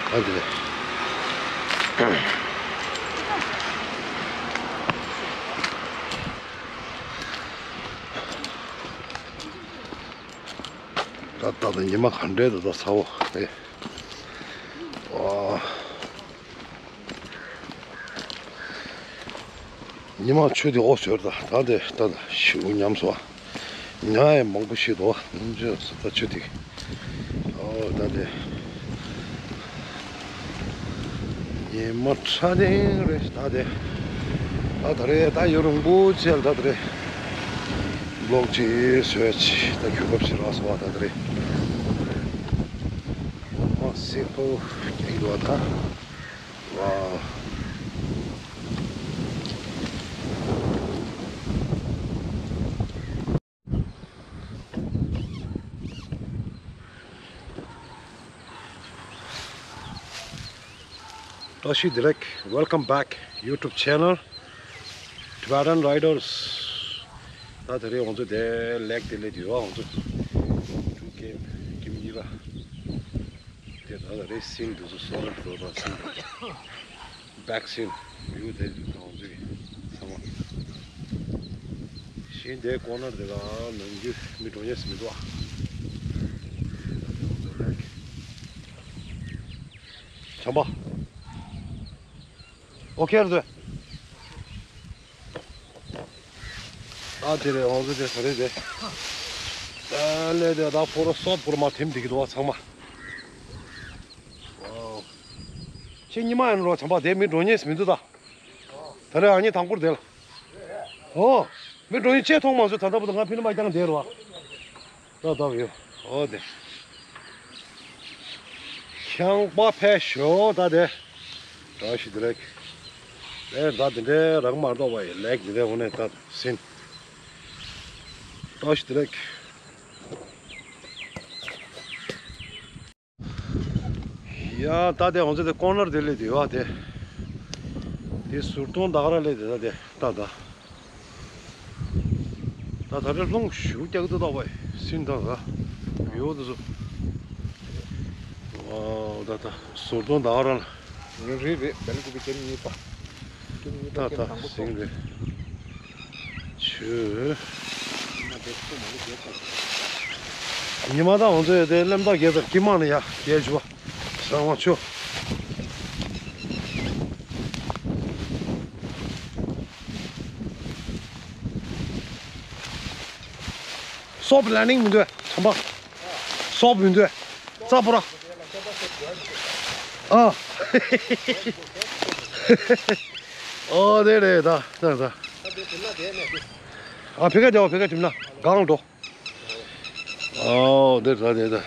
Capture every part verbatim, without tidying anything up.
ད་དེ་རེད། ད་ད་ད་ཉི་མ་ག་འདྲས་འདུག་ད་ཚ་བོ་ཨེ། ཨ། ཉི་མ་ཆུ་དེ་འོ་ཟེར་ད་ད་དེ་ད་ད་ཤིའུ་ཉམས་སོ། ཉ་ཡང་མང་པོ་ཤི་འདུག་ཉམས་ཆུ་ད་ཆུ་དེ། ཨོ་ད་དེ། ཉི་མ་ཁྲ་ལྡིང་རེད་ད་དེ། ད་ད་རེད་ད་ཡུན་རིང་པོ་བྱས་ད་ད་རེད། བློག་ཅིག་བཟོས་ཅིག་ད་གོ་སྐབས་ཤིག་རག་སོང་བ་ད་ད་རེད། ཨོ་མ་སི་པོ་སྐྱེས་འདུག་ད། Wow. བཀྲ་ཤིས་བདེ་ལེགས། Welcome back YouTube channel Tibetan Riders. ད་དེ་རིང་ང་ཚོ་དེ་ལེག་དེ་ལས་དུས་བ་ང་ཚོ་ཀྲུང་ཀེམ་ཀེམ་གཉིས་པ། དེ་ད་ལྟ་རེ་སིན་དུ་སོ་སོ་རེ་འགྲོ་དང་སིན་དུ་བེག་སིན་ཡུ་དེ་དུ་དང་ཚུགས་ཚང་མ་ཤིན་དེ་ཀོ་ནར་དེ་ལ་ནམ་རྒྱུན་མི་འགྲོ་ཉེས་མི་འདུག་ཨ། བྱམས་པ། ཨོ་ཁེ་རེད། ཨ་དེ་རེད་ཨོ་ཟོ་དེ་ས་རེད་དེ། ཨ་ལེ་དེ་ད་ཕོ་རོ་སོབ་ཕོ་རོ་མ་ཐེམ་དེ་གི་འདུག་བ་ཚང་མ། ཁྱེད་ཉི་མ་ཡན་རོ་བྱམས་པ་དེ་མི་འགྲོ་ཉེས་མི་འདུག་ད། ད་རེད་ཨ་ཉི་དང་པོར་དེ་ལ། ཨོ། མི་འགྲོ་ཉེས་ཆེ་མཐོང་མ་སོང་ད་ལྟ་བུ་ད་ང་ཕི་ནི་མ་ཀྱང་དེ་རོ། ད་ལྟ་བུ་ཡོ། ཨོ་དེ། ཁྱང་པ་ཕེ་ཤོ་ད་དེ། བཀྲ་ཤིས་བདེ་ལེགས། ཨེ་ད་དེ་འདྲའི་རག་མ་གཏོགས་པ་ཡི་ལེགས་དེ་འདྲའི་འོ་ནས་ད་སིན། བཀྲ་ཤིས་བདེ་ལེགས། ཡ་ད་དེ་ང་ཚོ་དེ་ཀོ་ནར་དེ་ལས་དེ་བ་དེ། དེ་ཟུར་གདོང་ད་ག་ར་ལས་དེ་ད་དེ་ད་ད། ད་ད་རེ་ལྷུང་ཞུ་རྒྱག་ཏུ་ད་བ་སིན་ད་ད། ཡོ་དུ་སུ། ཨོ་ད་ད་ཟུར་གདོང་ད་ག་ར་ལ། རེད་རེད་རེད་བེལ་ཀུ་པི་ཀེམ་གཉིས་པ། ཀེམ་གཉིས་པ་ད་ཀེམ་ད་དང་པོ་སིན་ཚོགས། རེད། ཆུ། ཉི་མ་དང་ང་ཚོའི་དེ་གླེམ་ཐག་རྒྱལ་དར་ཀི་མང་ནས་ཡ་རྒྱལ་ཞུ་བ། སང་བ་ཆུ། སོབ་ལ་ནིང་མི་འདུག་བྱམས་པ། སོབ་མི་འདུག་རྩ་པོ་ར། ཨ། ཨོ་དེ་རེད་ད་ད་ད། ཨ་ཕི་ཀ་རྒྱག་ཕི་ཀ་གྲིམ་ན་གང་འགྲོ། ཨོ་དེ་ད་དེ་ད།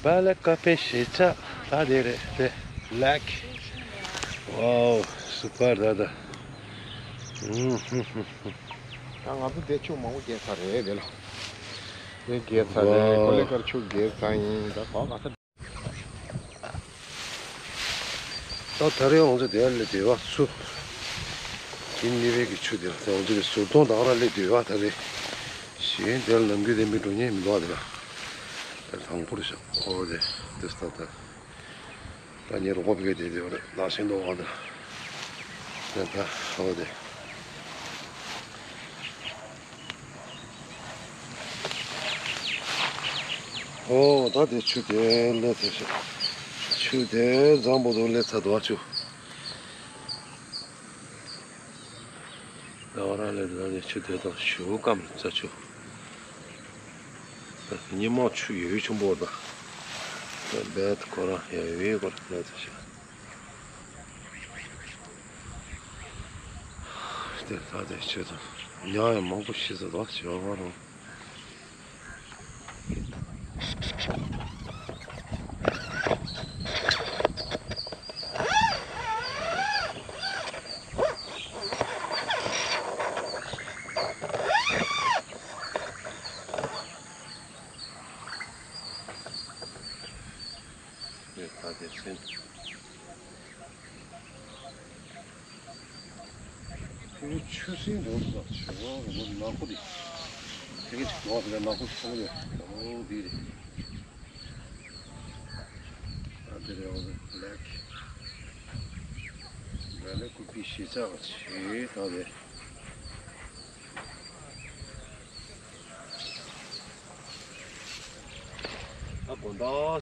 བ་ལ་ཀ་ཕེ་ཤེ་ཆ་ད་དེ་རེད་དེ་ལེག་ཝའོ་སུ་པར་ད་ད། ཨུམ་ཧུམ་ཧུམ་ཧུམ། ད་ང་ཚོ་དེ་ཆུ་མང་པོ་རྒྱལ་ཚར་རེད་དེ་ལ། དེ་རྒྱལ་ཚར་རེད་ཀོ་ལེ་ཀར་ཆུ་རྒྱལ་ཚར་ཡིན་ད་ག་ག་ས། ད་ད་རེས་ང་ཚོ་དེ་ལ་སྡེ་བ་ཚུ། དེ་ནི་བའི་གི་ཆུ་དེ་ལ་ང་ཚོ་གི་ཟུར་གདོང་དང་ར་ལས་སྡེ་བ་ད་རེས། གཞན་དེ་ལ་ནམ་རྒྱུན་དེ་མི་འགྲོ་ཉེན་མི་འདུག་བ་དེ་ལ། དེ་དང་པོ་རེད་ཤག་ཨོ་དེ་དེ་ས་ད། ད་ངའི་རོགས་པ་བེ་དེ་དེ་བ་རེད་ལག་ཤེས་འདུག་བ་དེ་ལ། དེ་ད་ཨོ་དེ། ཨོ་ད་དེ་ཆུ་དེ་ལས་ཐོན་ཤག་ཆུ་དེ་འཛམ་བུ་གླིང་ལས་ཚ་དོ་ཆུ། ད་བ་ར་ལས་ད་དེ་ཆུ་དེ་དང་ཞུ་ཀམ་རྩ་ཆུ། ཉི་མ་ཆུ་ཡོད་ཆུང་པོ་ད། བེད་ཁོ་ར་ཡ་ཡོད་ཁོ་ར་ལས་ཐོན་ཤག་དེ་ད་དེ་ཆུ་དང་ཉ་ཡང་མང་པོ་ཤི་ས་དོ་ཆུ་བ་རང་། ཆུ་སྲིན་འགྲོ་འདུག་ཆུ་བོ་རི་བོ་ནག་པོ་འདི། དེ་ག་ཅིག་འགྲོ་བ་དེ་ལ་ནག་པོ་ཞིག་མཐོང་གི་འདུག་འདི་རེད། ད་ Black. Black could be shit out. Shit out there. ཨ་དགོང་དག